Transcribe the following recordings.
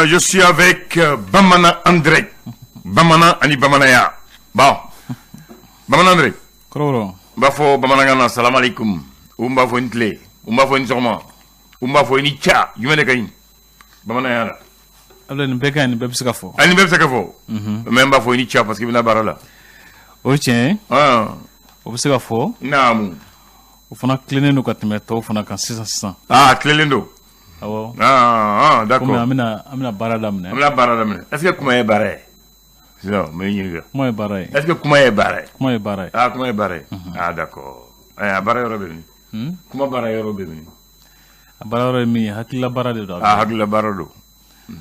Je suis avec Bamanan André. Bamanan ani Bamananya. Bon. Bamanan André. Kɔrɔbɔrɔ. N b'a fɔ bamanankan na salam alaikum. U b'a fɔ i ni tile. U b'a fɔ i ni sɔgɔma. U b'a fɔ i ni ca. Jumɛn de ka ɲi? Bamananya la. Abulayi, nin bɛɛ ka ɲi, nin bɛɛ bɛ se ka fɔ. A nin bɛɛ bɛ se ka fɔ. Mais n b'a fɔ i ni ca parce que i bɛna baara la. O ye tiɲɛ ye. Ah. O bɛ se ka fɔ. Naamu. O fana tilennen don ka tɛmɛ tɔw fana kan sisan sisan. Ah, tilelen don. Awɔ. Ah, ah, d'accord. Komi an bɛna baara daminɛ. An bɛna baara daminɛ. Est ce que kuma ye baara ye? Sisan n bɛ ɲininka. Kuma ye baara ye. Est ce que kuma ye baara ye? Kuma ye baara ye. Ah, kuma ye baara ye. Ah, d'accord. A baara yɔrɔ bɛ min? Kuma baara yɔrɔ bɛ min? A baara yɔrɔ ye min ye, hakilila baara de don. Ah, hakilila baara don.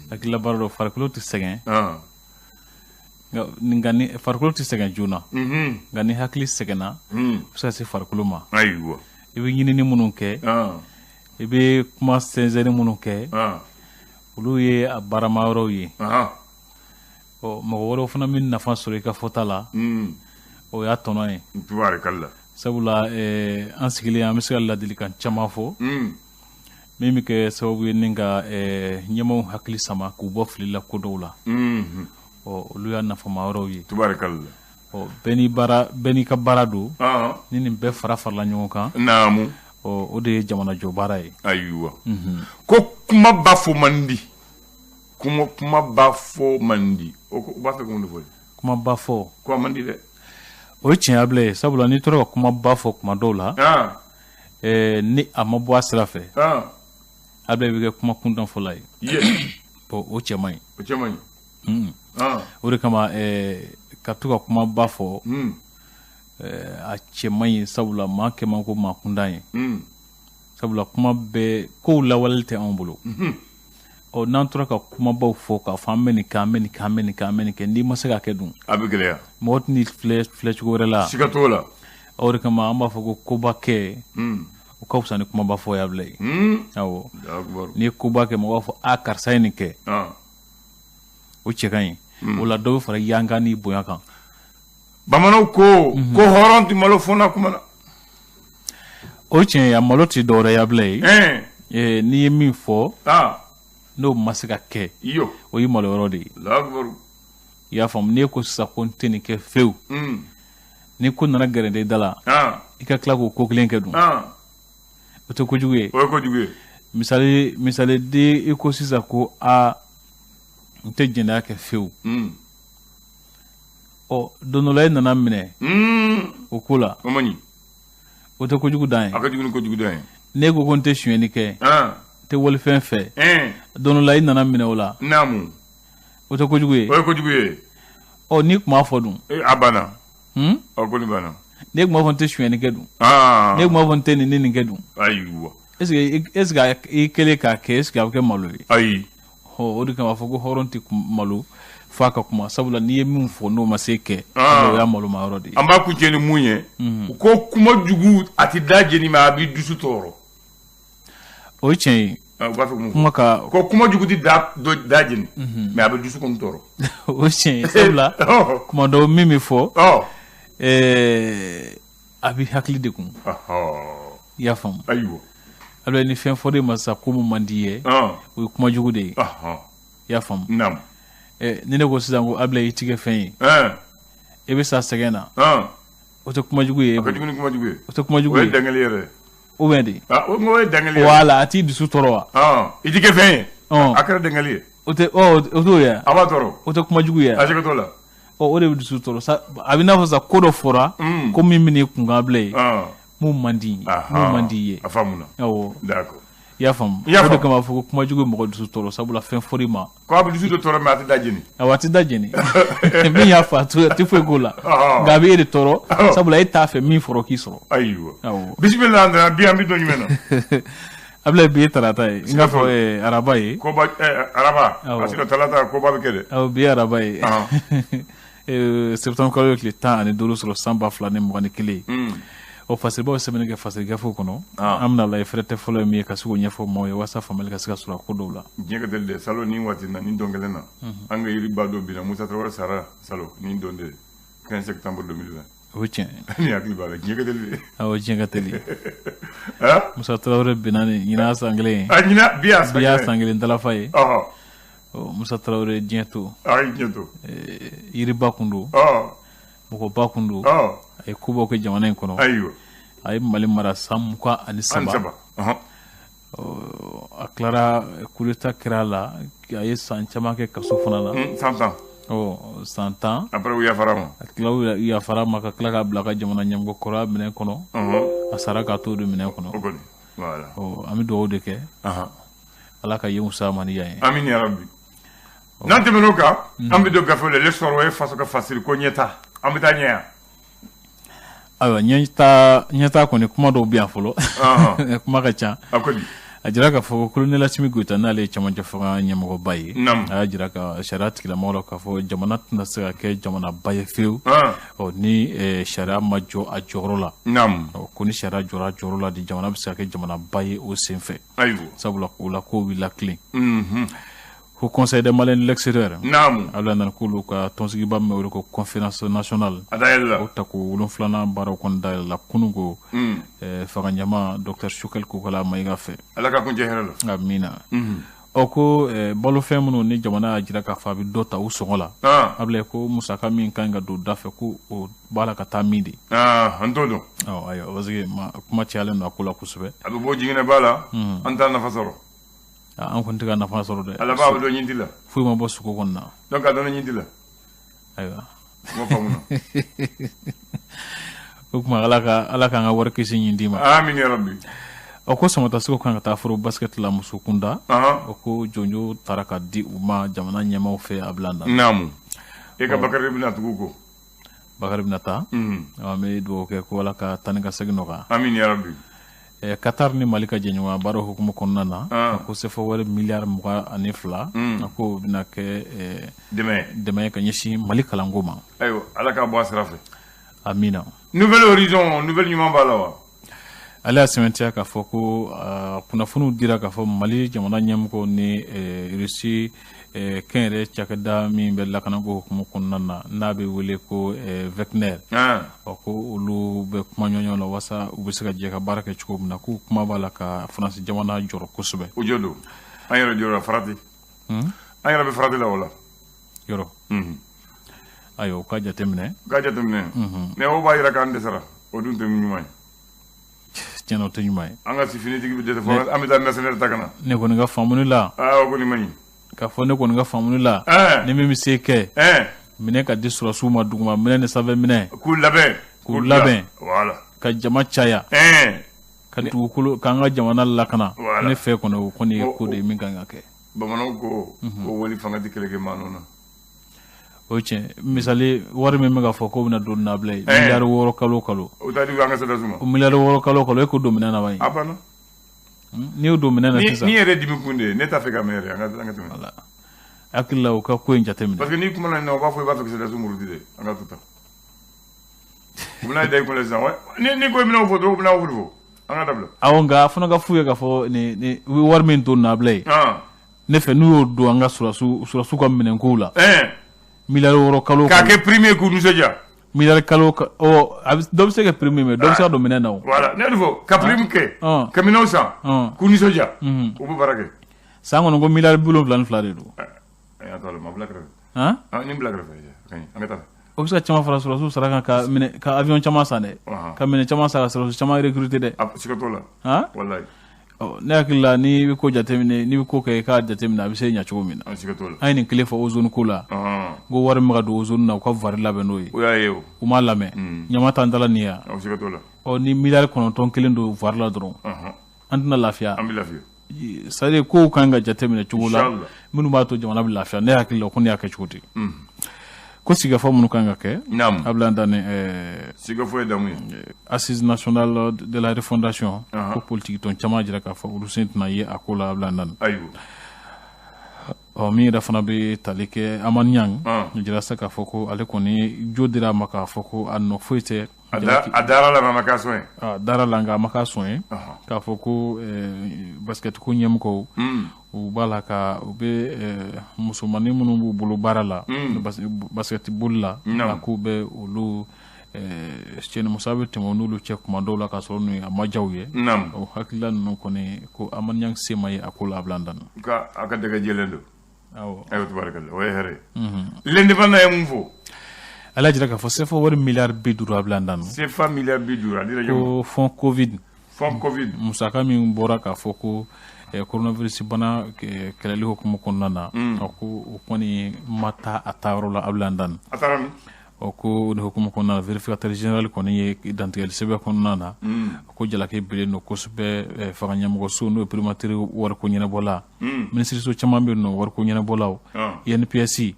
Hakilila baara don, farikolo tɛ sɛgɛn. Ah. Nka ni farikolo tɛ sɛgɛn joona. Nka ni hakili sɛgɛnna, a bɛ se ka se farikolo ma. Ayiwa. I bɛ ɲinini minnu kɛ. Ah. I bɛ kuma sɛnsɛnni minnu kɛ. Ah. Olu ye a baarama yɔrɔw ye. Ah. Ɔ, mɔgɔ wɛrɛw fana bɛ nafa sɔrɔ i ka fɔta la. O y'a tɔnɔ ye. Tubaarikala. Sabula an sigilen, an bɛ se ka ladilikan caman fɔ. Min bɛ kɛ sababu ye ni ka ɲɛmaaw hakili sama k'u bɔ fili la ko dɔw la. Ɔ, olu y'a nafama yɔrɔw ye. Tubaarikala. Ɔ, bɛɛ n'i baara, bɛɛ n'i ka baara don. Ah. Ni nin bɛɛ fara farala ɲɔgɔn kan. Naamu. Ɔ, o de ye jamanajɔ baara ye. Ayiwa. Ko kuma ba fɔ man di. Kuma ba fɔ man di. O ko, u b'a fɛ ka mun de fɔ? Kuma ba fɔ. Ko a man di dɛ. O ye tiɲɛ Abulayi ye, sabula n'i tora ka kuma ba fɔ kuma dɔw la. Ah. Ni a ma bɔ a sira fɛ. Ah. Abulayi, bɛ kɛ kuma kuntan fɔla ye. Ye. Bon, o cɛ man ɲi. O cɛ man ɲi. Ah. O de kama ka to ka kuma ba fɔ. A cɛ man ɲi, sabula maa kɛ man ko maa kuntan ye. Sabula kuma bɛɛ kow lawaleli tɛ anw bolo. Ɔ, n'an tora ka kumabaw fɔ k'a fɔ an bɛ nin kɛ, an bɛ nin kɛ, an bɛ nin kɛ, an bɛ nin kɛ, n'i ma se k'a kɛ dun? A bɛ gɛlɛya. Mɔgɔ tɛn'i filɛ filɛcogo wɛrɛ la. Siga t'o la. O de kama an b'a fɔ ko koba kɛ, o ka fisa ni kumaba fɔ ye, Abulayi. Awɔ. N'i ye koba kɛ, mɔgɔ b'a fɔ a karisa ye nin kɛ. Ah. O cɛ ka ɲi. O la dɔ bɛ fara yankan ni bonya kan. Bamananw ko hɔrɔn tɛ malo fo n'a kumana. O ye tiɲɛ ye, a malo tɛ dɔwɛrɛ ye, Abulayi. N'i ye min fɔ. Ah. N'o ma se ka kɛ. Iyo. O y'i malo yɔrɔ de ye. Allahu. I y'a faamu, n'e ko sisan ko n tɛ nin kɛ fewu. Ni ko nana gɛrɛntɛ i da la. Ah. I ka tila k'o ko kelen kɛ dun? Ah. O tɛ kojugu ye. O ye kojugu ye. Misali di, i ko sisan ko aa, n tɛ jɛnɛya kɛ fewu. Ɔ, don dɔ la e nana minɛ. O ko la. O man ɲi. O tɛ kojugu dan ye. A ka jugu ni kojugu dan ye. N'e ko ko n tɛ sonyɛni kɛ. Ah. N tɛ walifɛn fɛ. Don dɔ la i nana minɛ o la. Naamu. O tɛ kojugu ye. O ye kojugu ye. Ɔ, n'i tun b'a fɔ dun? A banna. Ɔ, ko nin banna. Ne tun b'a fɔ n tɛ sonyɛni kɛ dun? Ah. Ne tun b'a fɔ n tɛ nin ni nin kɛ dun? Ayiwa. Est ce que i kɛlen k'a kɛ, est ce que a bɛ kɛ malo ye? Ayi. Ɔ, o de kama a fɔ ko hɔrɔn tɛ malo f'a ka kuma, sabula n'i ye min fɔ n'o ma se kɛ, Ah. o y'a maloma yɔrɔ de ye. An b'a kuncɛ ni mun ye? U ko kuma jugu a tɛ da jeni mais a b'i dusu tɔɔrɔ. O ye tiɲɛ ye. Ah, u b'a fɛ mun fɔ? Kuma ka. Ko kuma jugu tɛ da jeni mais a bɛ dusu kɔni tɔɔrɔ. O ye tiɲɛ ye, sabula kuma dɔw min bɛ fɔ. A b'i hakili de kun. I y'a faamu. Ayiwa. Alors ni fɛn fɔra e ma sisan ko mun man di i ye. O ye kuma jugu de ye. I y'a faamu. Naamu. Ni ne ko sisan ko Abulayi, i ti kɛ fɛn ye. E bɛ sa sɛgɛn na. O tɛ kuma jugu ye. A ka jugu ni kuma jugu ye. O tɛ kuma jugu ye. O ye dangeli yɛrɛ ye. Ou bien de. Ah, o ye dangeli ye. Voilà, a t'i dusu tɔɔrɔ wa? I ti kɛ fɛn ye. A kɛra dangeli ye. O tɛ, ɔ, o t'o ye. A b'a tɔɔrɔ. O tɛ kuma jugu ye. A siga t'o la. Ɔ, o de bɛ dusu tɔɔrɔ sa, a bɛ n'a fɔ sa ko dɔ fɔra. Ko min bɛ n'i kunkan, Abulayi. Mun man di mun man di i ye. A faamuna. Awɔ. D'accord. I y'a faamu. I y'a O de faamu. kama a fɔ ko kuma jugu ye mɔgɔ dusu tɔɔrɔ, sabula fɛn fɔr'i ma. Ko a bɛ dusu dɔ tɔɔrɔ mais a tɛ da jeni. Awɔ, a tɛ da jeni. Min y'a fɔ, a tɛ foyi k'o la. Nka a bɛ e de tɔɔrɔ, sabula e t'a fɛ min fɔra k'i sɔrɔ. Ayiwa. Awɔ. Bisimila an bi an bɛ don jumɛn na? Abulayi, bi ye tarata ye. N k'a fɔ araba ye. Koba araba. Parce que talata koba bɛ kɛ dɛ. Awɔ, bi ye araba ye. Septembre kalo ye tile 15 sɔrɔ san 2021. O fasiribaw sɛbɛnni kɛ fasiri gafew kɔnɔ. An bɛna lajɛ fɛrɛ tɛ fɔlɔ ye min ye ka se k'o ɲɛfɔ maaw ye walasa faamuyali ka se ka sɔrɔ a ko dɔw la. Diɲɛ ka teli dɛ, salon ni waati na ni don kelen na. An ka yiriba dɔ binna, Musa Tarawele sara salon ni don de 15 septembre 2020. O ye tiɲɛ ye. Ni hakili b'a la, diɲɛ ka teli dɛ. Awɔ, diɲɛ ka teli. Musa Tarawele binna ni ɲinan san kelen ye. A ɲinan bi y'a san Bi y'a kelen. san kelen dalafa ye. Musa Tarawele, diɲɛ to. A ye diɲɛ to. Yiriba kun don, mɔgɔba kun don, a ye kobaw kɛ jamana in kɔnɔ. A ye Mali mara san 23. 23. A tilara, coup d'état kɛra a la, a ye san caman kɛ kaso fana la. San 10. Ɔ, san 10. Après, u yafara ma. A tila, u yafara ma ka tila k'a bila ka jamana ɲɛmɔgɔ kɔrɔya minɛn kɔnɔ. A sara k'a to o de minɛn kɔnɔ. O kɔni, voilà. Ɔ, an bɛ dugawu de kɛ, Ala ka yen fisaya ma ni yan ye. Amin ya rabbi. N'an tɛmɛn'o kan, an bɛ don gafe la, l'essor, o ye faso ka fasiri ko ɲɛta. An bɛ taa ɲɛ yan. Ayiwa, ɲɛta, ɲɛta kɔni, kuma dɔw bɛ yan fɔlɔ, kuma ka ca. A ko di? A jira k'a fɔ ko colonel Asimi Goyita, n'ale ye cɛmancɛ fanga ɲɛmɔgɔba ye, a y'a jira ka sariya tigilamɔgɔw la k'a fɔ jamana tɛna se ka kɛ jamanaba ye fiyewu, ɔ, ni sariya ma jɔ a jɔyɔrɔ la. Ɔ, ko ni sariya jɔra a jɔyɔrɔ la de, jamana bɛ se ka kɛ jamanaba ye o senfɛ. Sabula o la kow bɛ latilen. Ko Conseil des Maliens de l'extérieur, Abdoulaye Nane, k'olu ka tɔnsigiba min bɛ wele ko Conférence nationale, A dayɛlɛla. o tako 7nan baaraw kɔni dayɛlɛla kunun ko fanga ɲɛmaa docteur Choguel Kokala Mayiga fɛ. Ala ka kuncɛ hɛrɛ la. Amina. Ɔ, ko balofɛn minnu ni jamana y'a jira k'a fɔ a bɛ dɔ ta u sɔngɔ la, Abdoulaye, ko musaka min kan ka don da fɛ, ko o b'a la ka taa min de? An t'o dɔn. Ɔ ayiwa, parce que kuma cayalen don a ko la kosɛbɛ. A bɛ bɔ jiginɛba la, an t'a nafa sɔrɔ. An kɔni tɛ ka nafa sɔrɔ dɛ. A laban a bɛ dɔn ɲinti la. Foyi ma bɔ sogo kɔni na. Donc a dɔnna ɲinti la. Ayiwa. Kuma faamuna. O tuma, Ala k'an ka wari kisi ɲinti ma. Amin ya rabbi. Ɔ, ko Samatasɛgɛw kan ka taa foro basket la muso kunda. O ko jɔnjo taara ka di u ma jamana ɲɛmaaw fɛ a bila na. Naamu, e ka Bakari bɛna tugu ko. Bakari bɛna taa. An bɛ dugawu kɛ ko Ala ka taa ni ka segin nɔgɔya. Amin ya rabbi. Qatar ni Mali ka jɛɲɔgɔnya baara hukumu kɔnɔna na, a ko CFA wari miliyari 22, a ko bɛna kɛ dɛmɛ dɛmɛ ka ɲɛsin Mali kalanko ma. Ayiwa, Ala k'a bɔ a sira fɛ. Amina. Nouvel Horizon, nouvelle ɲuman b'a la wa? Ale y'a sɛmɛntiya k'a fɔ ko kunnafoniw dira k'a fɔ Mali jamana ɲɛmɔgɔw ni Russie kɛnyɛrɛ cakɛda min bɛ lakanako hukumu kɔnɔna na, n'a bɛ wele ko Wagner, ɔ, ko olu bɛ kuma ɲɔgɔn la walasa u bɛ se ka jɛ ka baara kɛ cogo min na, k'u kuma b'a la ka Faransi jamana jɔrɔ kosɛbɛ. O jɔ don, an yɛrɛ jɔra farati, an yɛrɛ bɛ farati la o la. Yɔrɔ, ayiwa, u ka jateminɛ. U ka jateminɛ, mais o b'a yira k'an dɛsɛra, o dun tɛ ɲuman ye. Tiɲɛna, o tɛ ɲuman ye. An ka finitigi bɛ dɛsɛ fɔ an bɛ taa mercenaire ta ka na. Ne kɔni ka faamuni la. Aa, o kɔni man ɲi. K'a fɔ ne kɔni ka faamuni la, ni min bɛ se kɛ, minɛ ka di sɔrɔsiw ma, duguma minɛ ni sanfɛ minɛ. K'u labɛn. K'u labɛn. Voilà. Ka jama caya, ka dugukolo, k'an ka jamana lakana. Ne fɛ kɔni, o kɔni ye ko de ye min kan ka kɛ. Bamananw ko ko wali fanga tɛ kɛlɛ kɛ maa nɔ na. O ye tiɲɛ. Misali, wari min bɛ ka fɔ k'o bɛna don nabila ye, miliyari 6 kalo o kalo. O t'a di an ka sɔrɔdasiw ma. O miliyari 6 kalo o kalo, e k'o don minɛn na wa? A banna. N'i y'o don minɛn na sisan. Ni yɛrɛ dimi kun de ye, ne t'a fɛ ka mɛn yɛrɛ, an ka tɛmɛ. Voilà, hakili la, u ka ko in jateminɛ. Parce que n'i kumana nin na, u b'a fɔ i b'a fɛ ka sɔrɔdasiw muruti de, an ka to tan. U bɛna da i kun la sisan, ni ko i bɛna o fɔ dɔrɔn, u bɛna o fɔ, an ka dabila. Awɔ, nka a fana ka f'u ye k'a fɔ nin u bɛ wari min don nabila ye. Ne fɛ, n'u y'o don an ka sɔrɔdasiw ka minɛnkow la. Miliyari 6 kalo. K'a kɛ prime ye k'u nisɔndiya. Miliyari kalo, ɔ, a bɛ dɔ bɛ se ka prime, mais dɔ bɛ se ka don minɛn na o. Voilà, ne y'o de fɔ, ka prime kɛ, ka minɛnw san, k'u nisɔndiya, u bɛ baara kɛ. San kɔnɔ ko miliyari 72 de don. A y'a to a la, ma bila kɛrɛfɛ. Nin bila kɛrɛfɛ, a ka ɲi, an ka taa. O bɛ se ka caman fara sɔrɔdasiw sara kan, ka minɛ ka avion caman san dɛ, ka minɛn caman san, ka sɔrɔdasi caman recruter dɛ. Siga t'o la. Walayi. Ɔ, ne hakili la, n'i bɛ ko jateminɛ, n'i bɛ ko kɛ, i k'a jateminɛ a bɛ se ɲɛ cogo min na. Siga t'o la. An ye nin kelen fɔ ozone ko la. N ko wari min bɛ ka don ozone na, u ka voirie labɛn n'o ye. O y'a ye o. U m'a lamɛn. Ɲama t'an dala nin ye yan. Siga t'o la. Ɔ, ni miliyari 9 kelen don voirie la dɔrɔn, an tɛna lafiya. An bɛ lafiya. C'est à dire kow kan ka jateminɛ cogo la minnu b'a to jamana bɛ lafiya. Ne hakili la, ko ne y'a kɛ cogo di, ko sigikafɔ minnu kan ka kɛ. Abdoulaye Dane. Sigikafɔ ye damu ye. Assise nationale de la refondation, ko politique tɔn caman jira k'a fɔ olu sen tɛna ye a ko la, Abdoulaye Dane. Ɔ, min yɛrɛ fana bɛ tali kɛ Hamane Niang, jira sa k'a fɔ ko ale kɔni jo dira a ma k'a fɔ ko a nɔ foyi tɛ. A dara la, ma k'a sɔn ye. A dara la, nka a ma k'a sɔn ye k'a fɔ ko basket ko ɲɛmɔgɔw, u b'a la ka u bɛ musomanin minnu b'u bolo baara la basket boli la, a k'u bɛ olu cɛni musa bɛ tɛmɛ n'olu cɛ kuma dɔw la, k'a sɔrɔ n'u a ma diya u ye. O hakilila ninnu kɔni, ko Hamane Niang se ma ye a ko la, a bila dan. A ka dɛgɛ jɛlen don. Awɔ. Ayiwa, tabarikalla, o ye hɛrɛ ye. L'Indépendant ye mun fɔ? Ala jira k'a fɔ CFA wari miliyari 50, a bila dan. CFA miliyari 50, a dira jɔn ma? Ko fonds Covid. Fonds Covid. Musaka min bɔra k'a fɔ ko coronavirus bana kɛlɛli hukumu kɔnɔna na, a ko o kɔni ma taa a taayɔrɔ la, a bila dan. A taara min? Ɔ, ko o hukumu kɔnɔna na, vérificateur général kɔni ye dantigɛli sɛbɛn kɔnɔna na ko jalaki bilen don kosɛbɛ fanga ɲɛmɔgɔso, n'o ye primature wariko ɲɛnabɔla, minisiriso caman bɛ yen nɔ, wariko ɲɛnabɔlaw, INPS,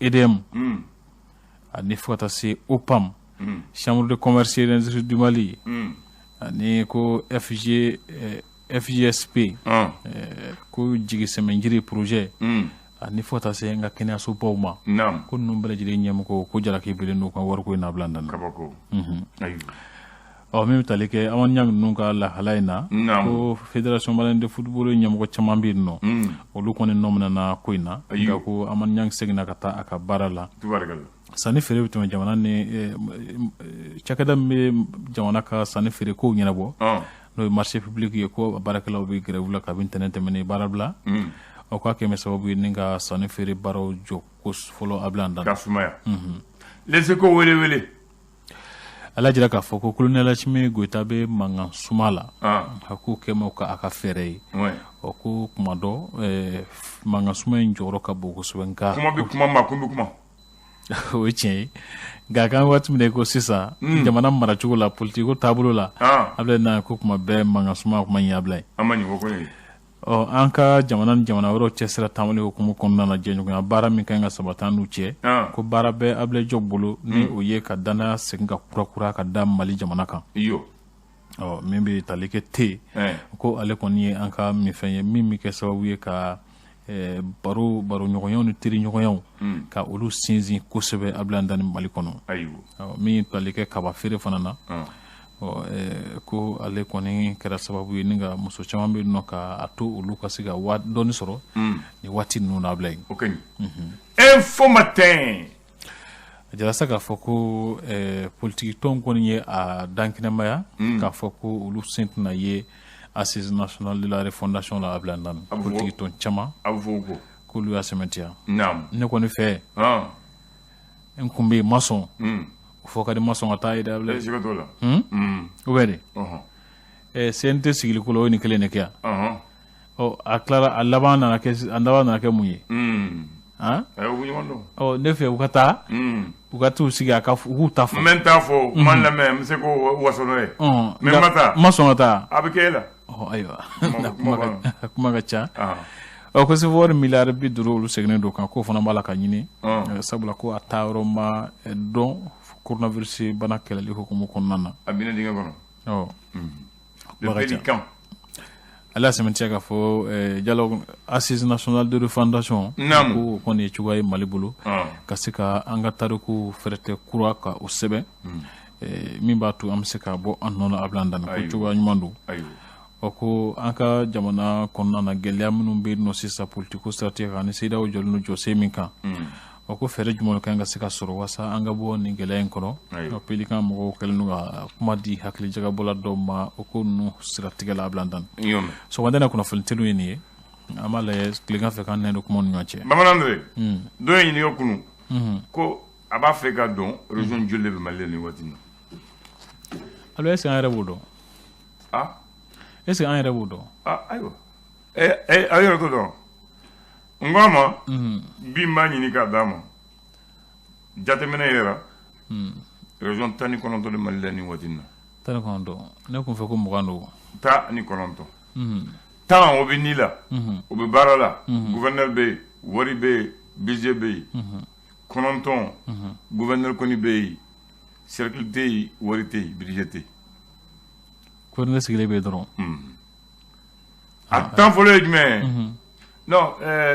EDM, ani fo ka taa se OPAM, Chambre de commerce et d'industrie du Mali, ani ko FG, FGSP, ko jigi sɛmɛnjiri projet, ani fo ka taa se n ka kɛnɛyasobaw ma. Ko ninnu bɛɛ lajɛlen ɲɛmɔgɔ, ko jalaki bilen don ka wariko in na bila dan. Kabako, ayiwa. Ɔ, min bɛ tali kɛ Amadu Ɲangi ninnu ka lahala in na, ko Fédération malienne de football ɲɛmɔgɔ caman bɛ yen nɔ, olu kɔni nɔ minɛna ko in na. Nka ko Amadu Ɲangi seginna ka taa a ka baara la. Sanni feere bɛ tɛmɛ jamana ni cakɛda min bɛ jamana ka sanni feere kow ɲɛnabɔ, n'o ye marché public ye, ko baarakɛlaw bɛ grève la kabini tɛnɛn tɛmɛnen, baara bila. Ɔ, k'a kɛmɛ sababu ye ni ka sanni feere baaraw jɔ ko fɔlɔ, a bila dan. Ka sumaya. Les Échos, wele wele. Ala jira k'a fɔ ko colonel Asimi Goyita bɛ mankan suma la, a k'o kɛ ma ka a ka fɛɛrɛ ye. Ɔ, ko kuma dɔ mankan suma in jɔyɔrɔ ka bon kosɛbɛ, nka Kuma bɛ kuma, ma kun bɛ kuma. O ye tiɲɛ ye, nka kan waati min ko sisan jamana maracogo la, politiko taabolo la, a bɛ na ko kuma bɛɛ mankan suma kuma ɲɛ ye. An ma ɲɛ o kɔni. Ɔ, an ka jamana ni jamana wɛrɛw cɛ sira taamali hukumu kɔnɔna na, jɛɲɔgɔnya baara min kan ka sabati an n'u cɛ, ko baara bɛ Ablaye Diop bolo, ni o ye ka danaya segin ka kura ka da Mali jamana kan. Ɔ, min bɛ tali kɛ te, ko ale kɔni ye an ka minfɛn ye min bɛ kɛ sababu ye ka baro baroɲɔgɔnyaw ni teriɲɔgɔnyaw ka olu sinsin kosɛbɛ Ablaye ni Mali kɔnɔ. Min tali kɛ kaba feere fana na, ɔ, ko ale kɔni kɛra sababu ye ni ka muso caman bɛ nɔ ka a to olu ka se ka dɔɔni sɔrɔ nin waati ninnu na, Ablaye. O ka ɲi. Info Matin. A jira sa k'a fɔ ko politiki tɔn kɔni ye a dankɛnɛmaya k'a fɔ ko olu sen tɛna ye Assise nationale de la refondation la, Ablaye Ndane. Politiki tɔn caman A bɛ fɔ ko k'olu y'a sɛmɛntiya. Ne kɔni fɛ, n kun bɛ yen, ma sɔn o fɔ ka di, ma sɔn ka taa ye dɛ, Ablaye. Siga t'o la. O bɛ de CNT sigili ko la, o ye nin kelen de kɛ yan. Ɔ, a tilara, a laban nana kɛ, a laban nana kɛ mun ye? Han? Ɔ, ne fɛ, u ka taa, u ka t'u sigi a ka u k'u ta fɔ. N bɛ n ta fɔ, n ma lamɛn, n bɛ se k'o waso n'o ye. Mais n ma taa. N ma sɔn ka taa. A bɛ kɛ e la. Ɔ, ayiwa, kuma ka ca. Ɔ, ko CFA wari miliyari 50, olu seginnen don kan, k'o fana b'a la ka ɲini, sabula ko a taa yɔrɔ ma dɔn coronavirus bana kɛlɛli hukumu kɔnɔna na. A binna dingɛ kɔnɔ. Ɔ. Le Pélican. Ale y'a sɛmɛntiya k'a fɔ dialogue Assise nationale de refondation, ko o kɔni ye cogoya ye Mali bolo ka se ka an ka tariku fɛrɛtɛ kura ka o sɛbɛn, min b'a to an bɛ se ka bɔ an nɔ na, Ablaye Ndane, ko cogoya ɲuman don. Ɔ, ko an ka jamana kɔnɔna na, gɛlɛya minnu bɛ yen nɔ sisan politiko siratigɛ kan, ani CEDEAO jɔlen don jɔsen min kan, ɔ, ko fɛɛrɛ jumɛn kan ka se ka sɔrɔ walasa an ka bɔ nin gɛlɛya in kɔnɔ? Pélican mɔgɔw kɛlen don ka kuma di hakili jagabɔla dɔw ma o ko ninnu siratigɛ la, Ablaye Ndane. Sɔgɔmada in na, kunnafoni teliw ye nin ye. An b'a lajɛ tilegan fɛ k'an nɛn don kuma ni ɲɔgɔn cɛ. Bamanan dɔ ye ɲininka kunun ko a b'a fɛ ka dɔn région joli de bɛ Mali la nin waati in na. Alors, est ce que an yɛrɛ b'o dɔn? Ah. Est ce que an yɛrɛ b'o dɔn? Ah, ayiwa, aw yɛrɛ t'o dɔn. N ko a ma bi, n b'a ɲini k'a d'a ma, jateminɛ yɛrɛ, région 19 de Mali la nin waati in na. 19? Ne kun fɛ ko 20 don. 19. 10, o bɛ ni la, o bɛ baara la, gouverneur bɛ yen, wari bɛ yen, budget bɛ yen. 9, gouverneur kɔni bɛ yen, cercle tɛ yen, wari tɛ yen, budget tɛ yen. Gouverneur sigilen bɛ yen dɔrɔn. A 10 fɔlɔ ye jumɛn ye? Non,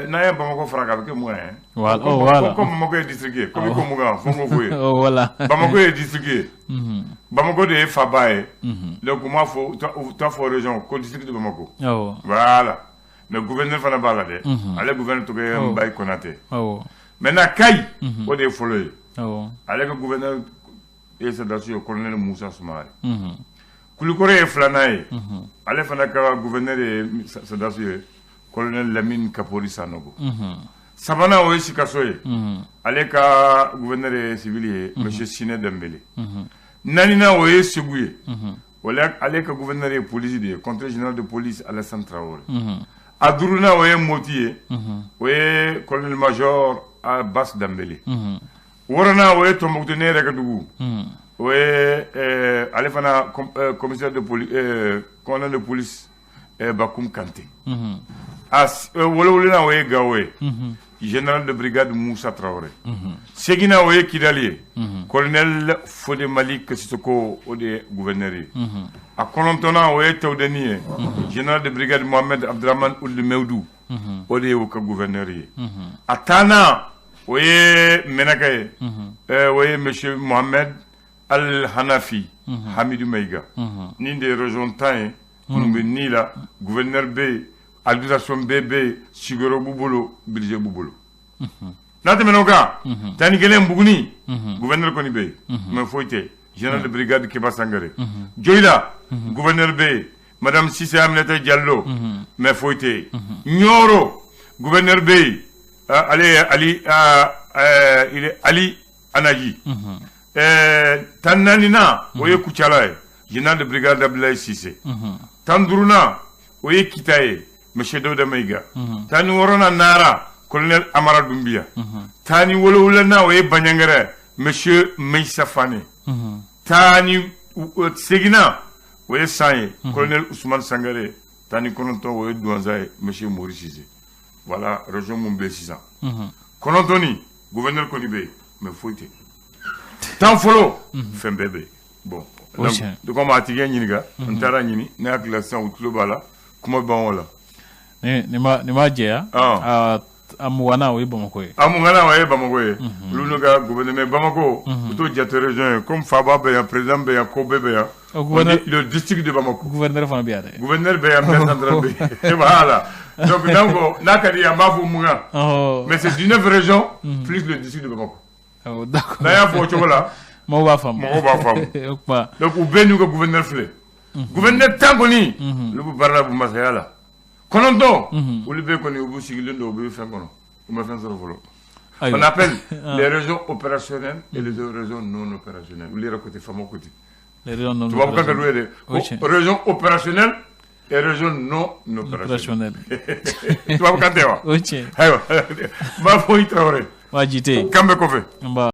n'an ye Bamakɔ fara kan, a bɛ kɛ 20 ye. Voilà, oh, voilà. Comme Bamakɔ ye district ye, komi ko 20, fo n k'o f'o ye. Oh, voilà. Bamakɔ ye district ye. Bamakɔ de ye faaba ye. Donc u m'a fɔ, u t'a fɔ région ko, district de Bamako. Voilà. Mais gouverneur fana b'a la dɛ. Ale gouverneur tɔgɔ ye Mbaye Konate. Maintenant Kayi, o de ye fɔlɔ ye. Ale ka gouverneur ye sɔrɔdasi ye, colonel Musa Sumare. Kulikɔrɔ ye filanan ye. Ale fana ka gouverneur ye sɔrɔdasi ye, colonel Colonel Lamine Kapori Sanogo. Sabanan, o ye Sikaso ye, ale ka gouverneur ye civil ye, monsieur Sine Dembele. Naaninan, o ye Segu ye, ale ka gouverneur ye police de ye, contrôleur général de police Alassane Traoré. A duurunan, o ye Moti ye, o ye colonel major Abbas Dembele. Wɔɔrɔnan, o ye Tombouctou, ne yɛrɛ ka dugu, o ye ale fana commissaire de police, commandant de police Bakoum Kanté. A wolonwulanan, o ye Gao ye, général de brigade Moussa Traoré. Seginna, o ye Kidali ye, colonel Fode Malik Sissoko, o de ye gouverneur ye. A kɔnɔntɔnnan, o ye Tawudeni ye, général de brigade Mohamed Abdurahman Ould Mewdou, o de ye u ka gouverneur ye. A tannan, o ye Menaka ye, o ye monsieur Mohamed Al Hanafi Hamidou Maïga. Nin de ye région 10 ye minnu bɛ ni la. Gouverneur bɛ yen, administration bɛɛ bɛ yen, sigiyɔrɔ b'u bolo, budget b'u bolo. N'a tɛmɛna o kan, 11, Buguni, gouverneur kɔni bɛ yen, mais foyi tɛ, général de brigade Keba Sangare. Joyila, gouverneur bɛ yen, madame Cissé Aminata Diallo, mais foyi tɛ yen. Nioro, gouverneur bɛ yen, ale ye Ali, il est Ali Anaji. 14nan, o ye Kucala ye, général de brigade Abdoulaye Cissé. 15nan, o ye Kita ye, monsieur Dawuda Maïga. 16nan, Nara, colonel Amara Doumbia. 17nan, o ye Bandiagara, monsieur Meissa Fane. 18nan, o ye San ye, colonel Ousmane Sangare. 19, o ye Douentza ye, monsieur Mori Cissé. Voilà région mun bɛ yen sisan. 9 ni, gouverneur kɔni bɛ yen, mais foyi tɛ. 10 fɔlɔ, fɛn bɛɛ bɛ yen. Bon, donc comme a tigi ye ɲininka, n taara ɲini, ne hakili la sisan u tulo b'a la, kuma ban o la. Nin b'a jɛya. A 20nan, o ye Bamakɔ ye. A 20nan, o ye Bamakɔ ye, olu n'u ka gouverneur. Mais Bamako, u t'o jate région ye, comme faaba bɛ yan, président bɛ yan, ko bɛɛ bɛ yan. Le district de Bamako. Gouverneur fana bɛ yan dɛ. Gouverneur bɛ yan, maire central bɛ yen, voilà. Donc n'an ko n'a ka di ye, an b'a fɔ 20, mais c'est 19 régions plus le district de Bamako. D'accord. N'an y'a fɔ o cogo la, mɔgɔw b'a faamu. Mɔgɔw b'a faamu. O kuma. Donc u bɛɛ n'u ka gouverneur filɛ. Gouverneur 10 kɔni, olu bɛ baara la masaya la. 9, olu bɛɛ kɔni, u b'u sigilen don, u bɛ fɛn kɔnɔ, u ma fɛn sɔrɔ fɔlɔ. On appelle les régions opérationnelles et les régions non opérationnelles. Olu yɛrɛ côté, faamaw côté. Les régions non. Tubabukan ka d'u ye dɛ. Région opérationnelle et région non opérationnelle. Tubabukan tɛ wa? O tiɲɛ. Ayiwa, n b'a fɔ i Tarawele. Wa Jite. Kan bɛ kɔfɛ. N ba.